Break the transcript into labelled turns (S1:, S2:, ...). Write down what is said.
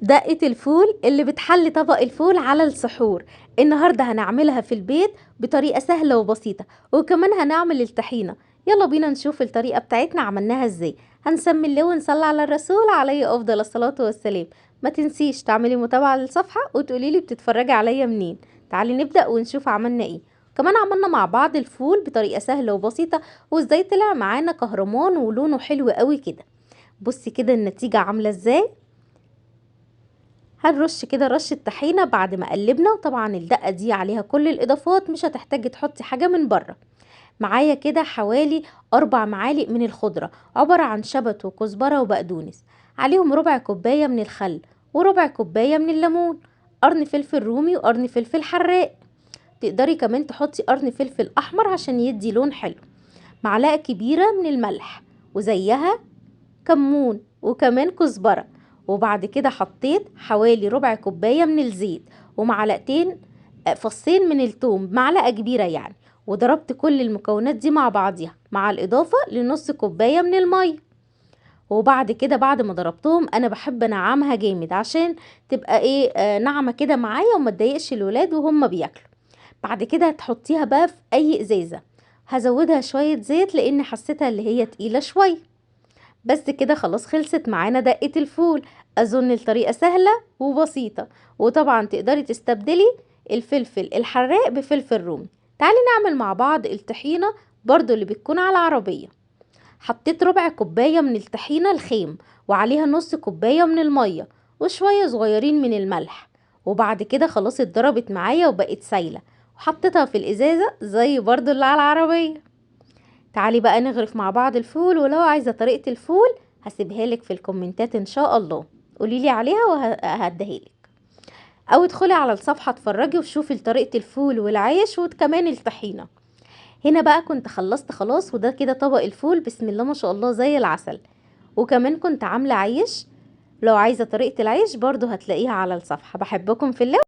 S1: دقة الفول اللي بتحلي طبق الفول على السحور. النهاردة هنعملها في البيت بطريقة سهلة وبسيطة، وكمان هنعمل الطحينة. يلا بينا نشوف الطريقة بتاعتنا عملناها ازاي. هنسمي الله ونصلي على الرسول عليه افضل الصلاة والسلام. ما تنسيش تعملي متابعة للصفحة وتقولي لي بتتفرجي عليا منين. تعالي نبدأ ونشوف عملنا ايه. كمان عملنا مع بعض الفول بطريقة سهلة وبسيطة، وازاي طلع معانا كهرمان ولونه حلو قوي كده. بصي كده النتيجة عاملة ازاي. هنرش كده رشة طحينة بعد ما قلبنا، وطبعا الدقة دي عليها كل الإضافات، مش هتحتاجي تحطي حاجة من بره. معايا كده حوالي 4 معالق من الخضرة، عبارة عن شبت وكزبرة وبقدونس، عليهم ربع كوباية من الخل وربع كوباية من الليمون، قرن فلفل رومي وقرن فلفل حراق. تقدري كمان تحطي قرن فلفل أحمر عشان يدي لون حلو. معلقة كبيرة من الملح وزيها كمون وكمان كزبرة. وبعد كده حطيت حوالي ربع كوباية من الزيت ومعلقتين فصين من التوم، معلقة كبيرة يعني، وضربت كل المكونات دي مع بعضيها مع الإضافة لنص كوباية من المية. وبعد كده بعد ما ضربتهم، أنا بحب أنعمها جامد عشان تبقى ناعمة كده معايا وما تضايقش الولاد وهم بياكلوا. بعد كده هتحطيها بقى في أي إزازة. هزودها شوية زيت لأن حسيتها اللي هي تقيلة شوية. بس كده خلاص خلصت معانا دقة الفول. أظن الطريقة سهلة وبسيطة، وطبعا تقدري تستبدلي الفلفل الحراق بفلفل رومي. تعالي نعمل مع بعض الطحينة برضو اللي بتكون على العربية. حطيت ربع كوباية من الطحينة الخام وعليها نص كوباية من المية وشوية صغيرين من الملح. وبعد كده خلاص اتضربت معايا وبقت سايلة، وحطيتها في الإزازة زي برضو اللي على العربية. تعالي بقى نغرف مع بعض الفول، ولو عايزة طريقة الفول هسيبها لك في الكومنتات ان شاء الله، قولي لي عليها وهديها لك، او ادخلي على الصفحة اتفرجي وشوفي طريقة الفول والعيش وكمان الطحينة. هنا بقى كنت خلصت خلاص، وده كده طبق الفول بسم الله ما شاء الله زي العسل. وكمان كنت عاملة عيش، لو عايزة طريقة العيش برضو هتلاقيها على الصفحة. بحبكم في الله.